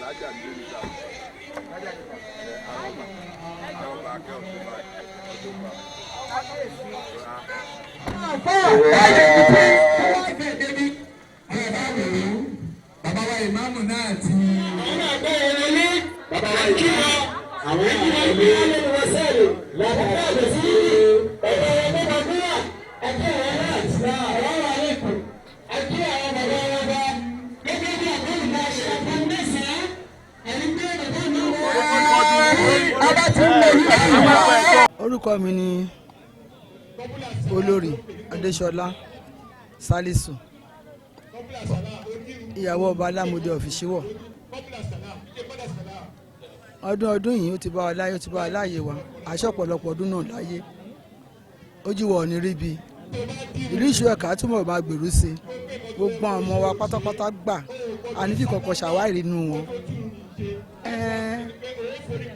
Alájà ní ìgbà àwọn ọba akẹ́ ọ̀túnba ọ̀túnba. Bàbá wa ìmáàmù náà ti. Bàbá wa ìmáàmù àwọn ìlú Orúkọ mi ni Olórí Adéṣọlá Salisu, ìyàwó ọba Alámọdé ọ̀fìṣíwọ̀. Ọdún ọdún yìí, ó ti bá wa láyé, ó ti bá wa láàyè wa, àṣọ ọ̀pọ̀lọpọ̀ ọdún náà láyé. Ojú wa ò ní rí bi. Ìlú Ìṣú ẹ̀ka túmọ̀ máa gbèrú sí i. Gbogbo àwọn ọmọ wa pátápátá gbà ànífì kọ̀ọ̀kan ṣàwárí inú wọn.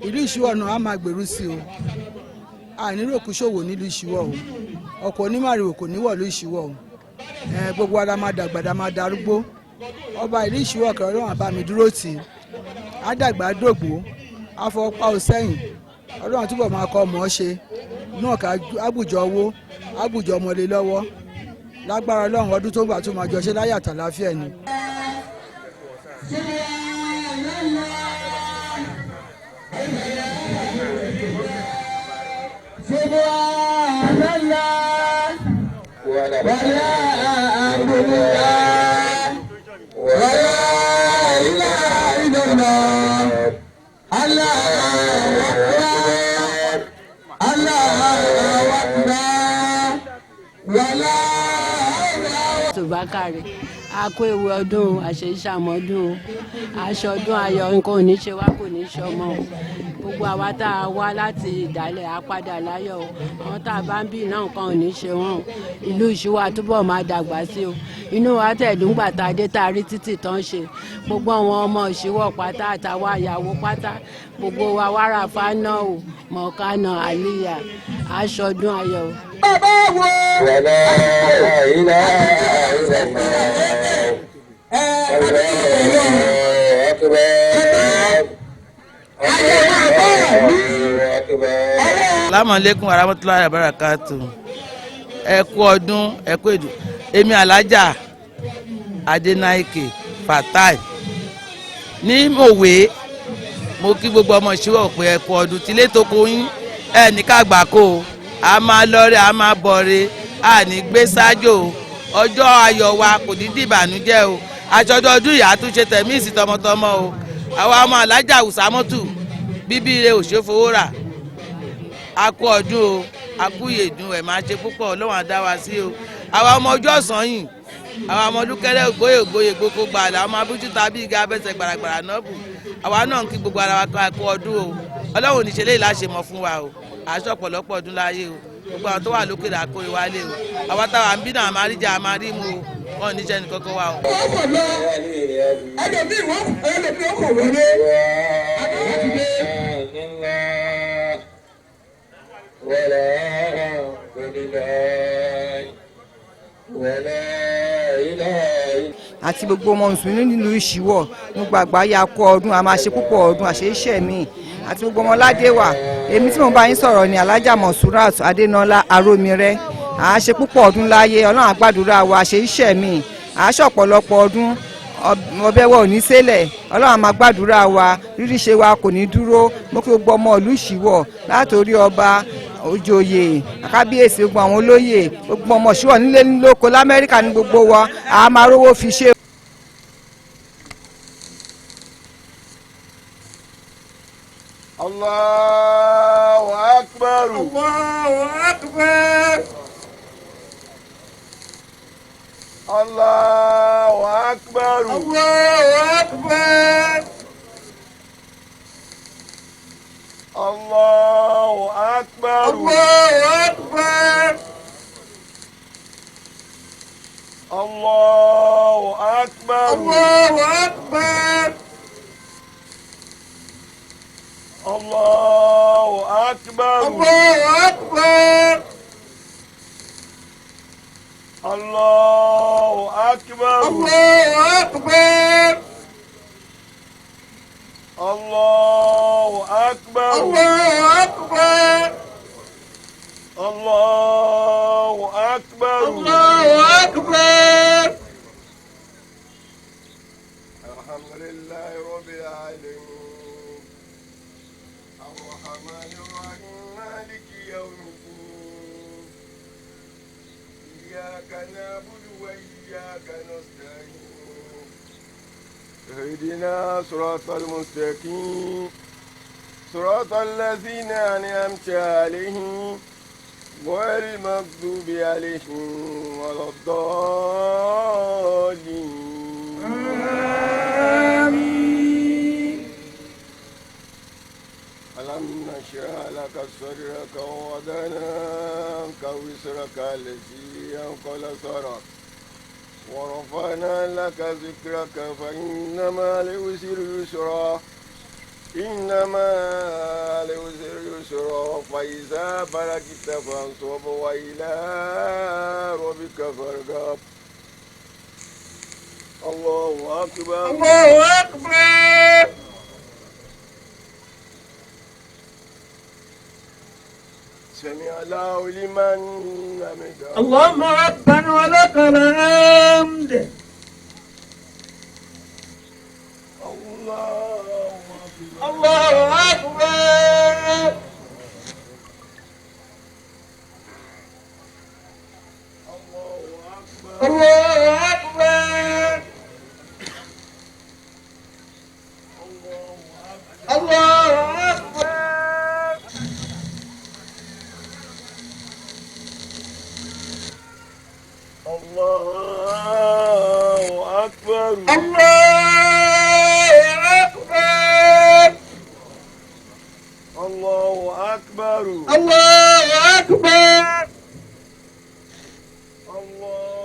Ìlú Ìṣúwọ̀ náà á máa gbèrú sí o. Àníròkú ṣòwò nílùú Ìṣúwọ̀ o. Ọkọ̀ onímàrìwò kò ní wọ̀lú Ìṣúwọ̀ o. Gbogbo ara máa dàgbà dá máa darúgbó. Ọba ìlú Ìṣúwọ̀ kẹrọ Ọlọ́run àbá mi dúró tì í. Á dàgbà dògbò, á fọwọ́ pa ò sẹ́yìn. Ọlọ́run túbọ̀ máa kọ́ ọmọ ṣe náà ká àbùjọ owó àbùjọ ọmọlé lọ́wọ́. Lágbára Ọlọ́run, ọdún tó ń bá tó máa jọ ṣe láyé àtàláfíà ni. Subhanallah walhamdulillah wala ilaha illallah Allahu akbar, Allahu akbar, wala. Tòbákàrẹ̀, a kó ewu ọdún àṣeyíṣàmọ́dún o. Aṣọ ọdún ayọ̀, nǹkan ò ní ṣe wá, kò ní ṣe ọmọ o. Gbogbo àwa tá a wá láti ìdálẹ̀, á padà láyọ̀ o. Àwọn tá a bá ń bì náà, nǹkan ò ní ṣe wọ́n o. Ìlú Ìṣúwà túbọ̀ máa dàgbà sí o. Inú wa tẹ̀dúngbà tá a dé, tá a rí títì tán ṣe. Gbogbo àwọn ọmọ Ìṣíwọ̀ pátá àtàwọn àyàwó pátá, gbogbo wa wàrà fáná o, mọ̀ọ́kánà àlìyà, aṣọ ọdún ayọ̀ o. Bàbá wo. ولا إله إلا الله الله أكبر، الله أكبر. Lámọ̀lẹ́kùn aramọ́tòláyà barakatu. Ẹ kú ọdún, ẹ kú èdè. Èmi Alájà Adénáìkè Fatai ní Mòwe, mo kí gbogbo ọmọ Ìṣíwọ̀ pé ẹ kú ọdún. Tilé tó kó yín ẹ ní ká gbà kó o. A máa lọ́rẹ́, a máa bọ̀rẹ́, a ní gbé sájò o. Ọjọ́ ayọ̀ wa kò ní dìbànújẹ́ o. Àjọ̀dún ọdún yìí, àtúnṣe tẹ̀mí ìsìn tọmọtọmọ o. Àwa ọmọ Alájà Ùsàmọ́tù bíbí ire òṣèfowó rà. A kú ọdún o, a kú ìyèdún ẹ̀, máa ṣe púpọ̀. Ọlọ́run á dá wa sí o. Àwa ọmọ ọjọ́ ọ̀sán yìí, àwa ọmọ olúkẹ́rẹ́ ògbóyè ògbóyè gbogbo gbàlà, ọmọ abújú tàbí igi abẹ́sẹ̀ gbàràgbàrà náà bù. Àwa náà ń kí gbogbo ara wa kó a kú ọdún o. Ọlọ́run ò ní ṣe léyìí láṣẹ mọ́ fún wa o. Àṣọ ọ̀pọ̀lọpọ̀ ọdún láyé o. Gbogbo àwọn tó wà lókè rà kórè wálé o. Àwa táwa ń bí náà, àmàrí jẹ, àmàrí mu o. Wọn ò ní ṣe ẹnì kankan wa o. Ọkọ̀ lọ, ẹlòmíì wọ́n, ẹlòmíì ọkọ̀ wọlé. ولا لله ولا إله. Àti gbogbo ọmọ mùsùlùmí nílùú Ìṣíwọ̀ gbogbo àgbáyé, a kú ọdún, a máa ṣe púpọ̀ ọdún àṣeyíṣẹ́ mi. Àti gbogbo ọmọ ládéwà, èmi tí mo bá yín sọ̀rọ̀ ni Alájà Mọ̀súrát Adénọlá Arómirẹ́. À á ṣe púpọ̀ ọdún láyé. Ọlọ́run á gbàdúrà wa, àṣeyíṣẹ́ mi, à á ṣọ̀pọ̀lọpọ̀ ọdún. Ọbẹ̀ wa ò ní sélẹ̀. Ọlọ́run á máa gbàdúrà wa, rírí ṣe wa kò ní dúró. Mo kí gbogbo ọmọ ìlú Ìṣíwọ̀, látòrí ọba, òjòyè, kábíyèsí, gbogbo àwọn olóyè, gbogbo ọmọ Ìṣíwọ̀ nílé nílòkó, lamẹ́ríkà ní gbogbo wa, a máa rówó fi ṣe. Allahu akbar. Allahu akbar. Allahu akbar. Allahu akbar. Allahu akbar. Allahu akbar. Allahu akbar. Allahu akbar. Allahu akbar. Allahu akbar. Allahu akbar. Allahu akbar. الله أكبر. الله أكبر. الله أكبر. الله أكبر. الحمد لله رب العالمين. الرحمن الرحيم مالك يوم الدين. إياك نعبد وإياك نستعين. اهدنا صراط المستقيم صراط الذين أنعمت عليهم غير المغضوب عليهم ولا الضالين. آمين. ألم نشرح لك صدرك ووضعنا عنك وزرك الذي أنقض ظهرك ورفعنا لك ذكرك فإن مع العسر يسرا إن مع العسر يسرا فإذا فرغت فانصب وإلى ربك فارغب. الله أكبر. الله أكبر. سمع الله لمن حمده. اللهم ربنا ولك الحمد. الله أكبر. الله أكبر. الله أكبر. الله أكبر. الله أكبر. الله أكبر. الله أكبر. الله أكبر. الله أكبر.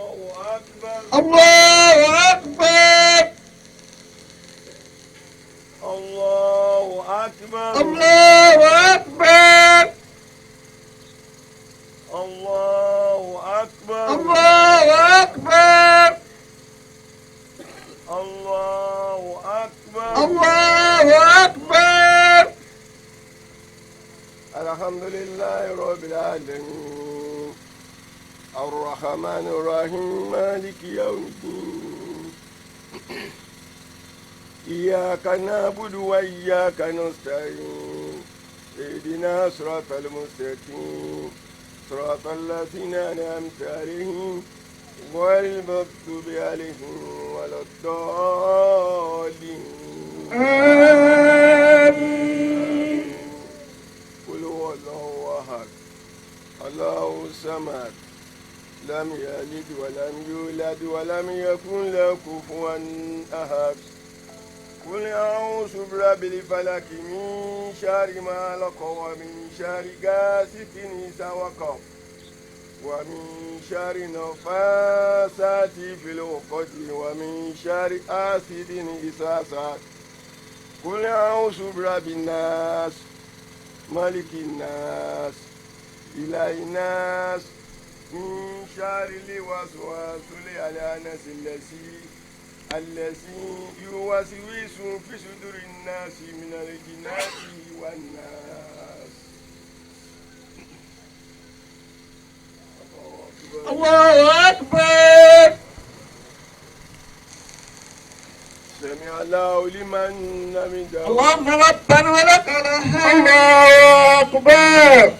الله أكبر. الله أكبر. الله أكبر. الله أكبر. الله أكبر. الله أكبر. الله أكبر. الله أكبر. الحمد لله رب العالمين. الرحمن الرحيم مالك يوم الدين. إياك نعبد وإياك نستعين. اهدنا صراط المستقيم صراط الذين أنعمت عليهم غير المغضوب عليهم ولا الضالين. آمين. قل هو الله أحد الله الصمد لم يلد ولم يولد ولم يكن له كفوا أحد. قل أعوذ برب الفلق من شر ما خلق ومن شر غاسق إذا وقب ومن شر النفاثات في العقد ومن شر حاسد إذا حسد. قل أعوذ برب الناس ملك الناس إله الناس من شر الوسواس الخناس الذي يوسوس في صدور الناس من الجنة والناس. الله أكبر. سمع الله لمن حمده. اللهم ربنا ولك الحمد. الله أكبر.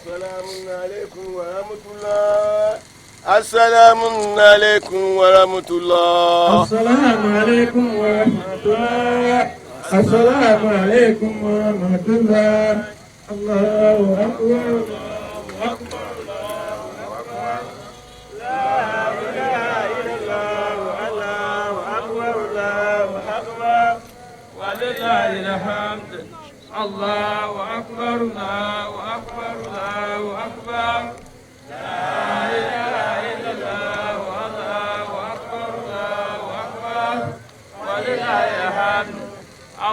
السلام عليكم ورحمة الله. السلام عليكم ورحمة الله. السلام عليكم ورحمة الله. السلام عليكم ورحمة الله. الله أكبر. الله أكبر. لا إله إلا الله. الله أكبر. الله أكبر. ولله الحمد. الله أكبر. الله أكبر. الله أكبر. لا إله إلا الله. الله أكبر.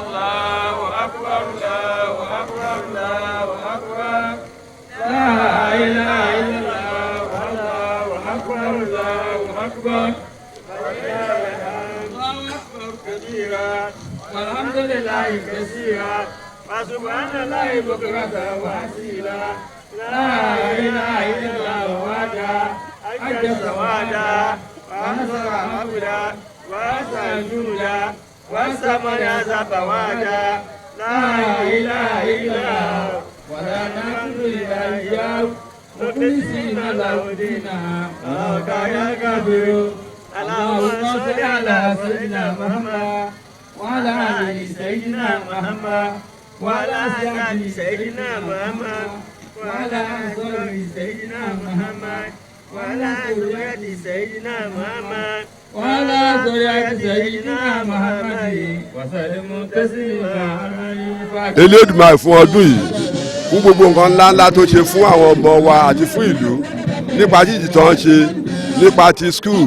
الله أكبر الله أكبر الله أكبر لا إله إلا الله الله أكبر الله أكبر الله أكبر كبيرا والحمد لله كثيرا وسبحان الله بكرة وأصيلا لا إله إلا الله وحده أنجز وعده ونصر عبده وأسى جودا والثمن زفوادا لا إله إلا الله ولا نعبد إلا إياه مخلصين له دينا ولو كره الكافرون اللهم صل على سيدنا محمد وعلى آل سيدنا محمد وعلى أصحاب سيدنا محمد وعلى أزواج سيدنا محمد وعلى ذرية سيدنا محمد وعلى ذرية سيدنا محمد وسلم تسليما. Elédùmarè fún ọdún yìí, fún gbogbo nǹkan ńláńlá tó ṣe fún àwọn ọmọ wa àti fún ìlú, nípa títì tó ń ṣe, nípa ti school,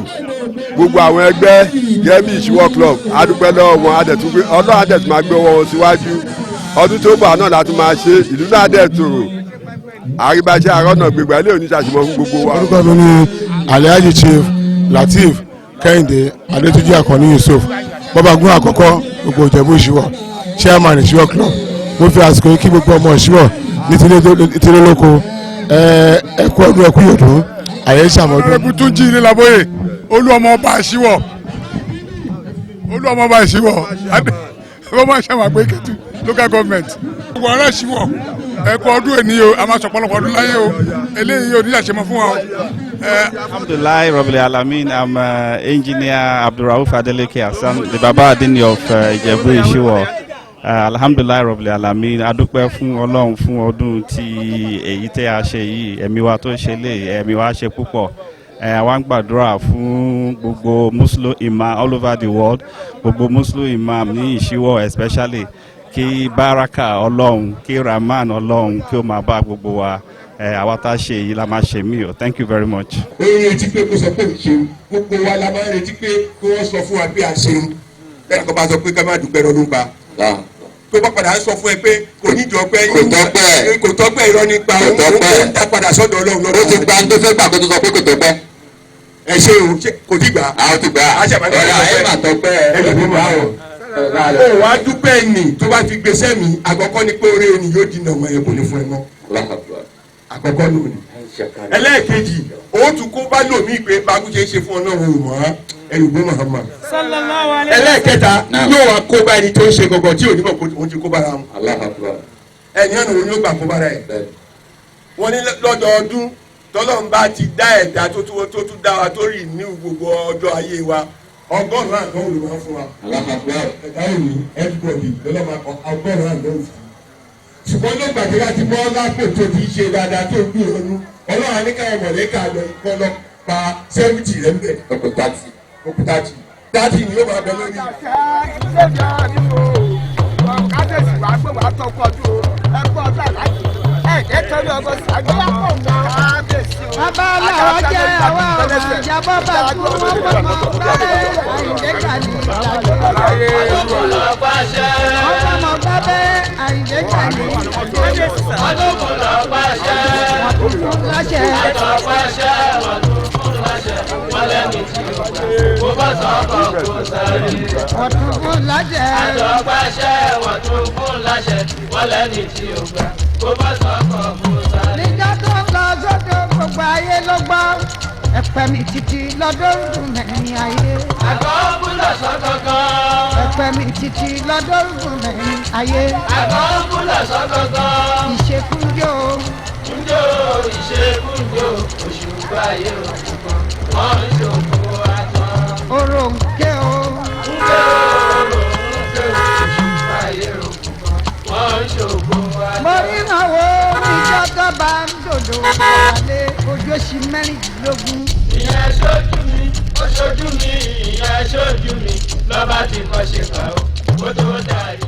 gbogbo àwọn ẹgbẹ́ gẹ́gẹ́ bí Ìṣíwọ́ club, adúpẹ́ lọ́wọ́ wọn. Adẹ̀tún Ọlọ́run adẹ̀tún máa gbé ọwọ́ wọn síwájú. Ọdún tó bọ̀ náà la tún máa ṣe, ìlú náà dẹ̀ tòrò, àríbáṣẹ́ àrọ́nà gbégbá ilé oníṣàṣìmọ́ fún gbogbo wa. Orúkọ mi ni Alhaji Chief Lateef Kẹ́hìndé Adétúnjì Àkànní Yusuf, bọ́bágún àkọ́kọ́ gbogbo Ìjẹ̀bú Ìṣíwọ̀, chairman Ìṣíwọ̀ club. Mo fi àsìkò yìí kí gbogbo ọmọ Ìṣíwọ̀ ní tilé lóko, ẹ kú ọdún, ẹ kú yòdún, àyè ìṣàmọ́dún. Ọ̀rẹ́bù tún jí ilé labóye, olú ọmọ ọba Ìṣíwọ̀, olú ọmọ ọba Ìṣíwọ̀, ọmọ ìṣàmà pé Kétu local government. Gbogbo ará Ìṣíwọ̀, ẹ kú ọdún èní o, a máa sọ̀pọ̀lọpọ̀ ọdún láyé o, eléyìí ò ní àṣemọ fún wa o. Alhamdulillah, Rabbil Alamin. I'm engineer Abdulrauf Adeleke Hassan, the Baba Adini of Ijebu Ishiwo. Alhamdulillah, Rabbil Alamin. Adúpẹ́ fún Ọlọ́run fún ọdún tí èyí tẹ́ a ṣe yìí, ẹ̀mí wa tó ṣe lè, ẹ̀mí wa ṣe púpọ̀. Àwa ń gbàdúrà fún gbogbo Muslim imam all over the world, gbogbo Muslim imam ní Ìṣíwọ̀ especially, kí baraka Ọlọ́run, kí Rahman Ọlọ́run kí ó máa bá gbogbo wa. Àwa tá a ṣe èyí la máa ṣe mí o. Thank you very much. Ó ń retí pé kó sọ pé òun ṣeun. Gbogbo wa la máa ń retí pé kí wọ́n sọ fún wa pé a ṣeun. Bẹ́ẹ̀ kọ́ bá sọ pé ká má dúpẹ́ lọ́dún pa, tó bá padà ń sọ fún ẹ pé kò ní jọ pé kò tọ́pẹ́, kò tọ́pẹ́, irọ́ nípa kò tọ́pẹ́. Ó ń dá padà sọ́dọ̀ Ọlọ́run lọ́dọ̀. Ó ti gba tó fẹ́ gbà kó tó sọ pé kò tọ́pẹ́. Ẹ ṣe o, ṣe kò tí gbà. Àwọn ti gbà. A ṣe àbájá. Ọ̀rẹ́ ẹ má tọ́pẹ́. Ẹ lè mú wa o. Ó wá dúpẹ́ nì tó bá fi gbèsè mi. Àkọ́kọ́ ni pé oore ni yóò di nàmọ́ ẹ, kò ní fún ẹ mọ́. Àkọ́kọ́ nù ni. Ẹlẹ́ẹ̀kejì, ó tún kó bá lòmí pé bákú ṣe é ṣe fún ọ náà, o mọ̀ ẹrù gbé Muhammad. Ẹlẹ́ẹ̀kẹta, yóò wá kó bá ẹni tó ń ṣe gọgọ tí ò ní mọ̀ kó òun ti kó bára wọn. Ẹni ọ̀nà òun yóò gbà kó bára ẹ̀. Wọ́n ní lọ́dọọdún tọ́lọ́run bá ti dá ẹ̀dá tó tún dá wa tó rì ní gbogbo ọjọ́ ayé wa, 100 àdánwò ló máa ń fún wa. Ẹ̀dá òní, everybody lọ́lọ́ 100 àdánwò fún. Ṣùgbọ́n ló gbàgbé láti bọ́ lápò tó ti ṣe dáadáa tó ń gbìyànjú, Ọlọ́run á ní káwọn mọ̀lẹ́kà lọ ikọ́ lọ pa 70 rẹ̀ ń bẹ̀. Òkúta tì. Òkúta tì 30 ni yóò máa bẹ lórí. Kábíyèsí wàá gbé wàá tọkọ ọdún o, ẹ kú ọdún àlájì ẹ jẹ́ torí ọgbọ́n sí àgbẹ̀ kábíyèsí o. Bàbá làwọn jẹ́ àwa ọmọ ìjàbọ̀ bá kú wọn fọmọ bábẹ́ Àyìndé Gani ìdájọ́. Wọ́n fọmọ bábẹ́ Àyìndé Gani ìdájọ́. Wọ́n tún fún láṣẹ. Wọ́n tún fún láṣẹ. Àtọ̀pàṣẹ wọ́n tún fún láṣẹ, wọ́n lẹ́ni tí ó gbà kó bá sọ́kọ̀ kó sáré. Níjọ́ tó ń lọ sódò, gbogbo ayé ló gbọ́. Ẹ̀pẹ̀ mi títí lọ́dún dùn mẹ́rin ayé. Àgọ́ búlọ̀ sọ́kọ̀kan. Ẹ̀pẹ̀ mi títí lọ́dún dùn mẹ́rin ayé. Àgọ́ búlọ̀ sọ́kọ̀kan. Ìṣekúnjó. Njó ìṣekúnjó, òṣùpá ayé òkùnkùn wọ́n ń ṣòfò àtàn. Orò ń ké o. Njó orò ń ké o, òṣùpá ayé òkùnkùn wọ́n ń ṣòfò àtàn. Mo ríran wo níjọ́ tó bá ń dòdò wálé ojú oṣù 16. Ìyẹn ṣojú mi, ó ṣojú mi, ìyẹn ṣojú mi, lọ́ba ti kọ́ ṣe kà ó, kó tó dàrí.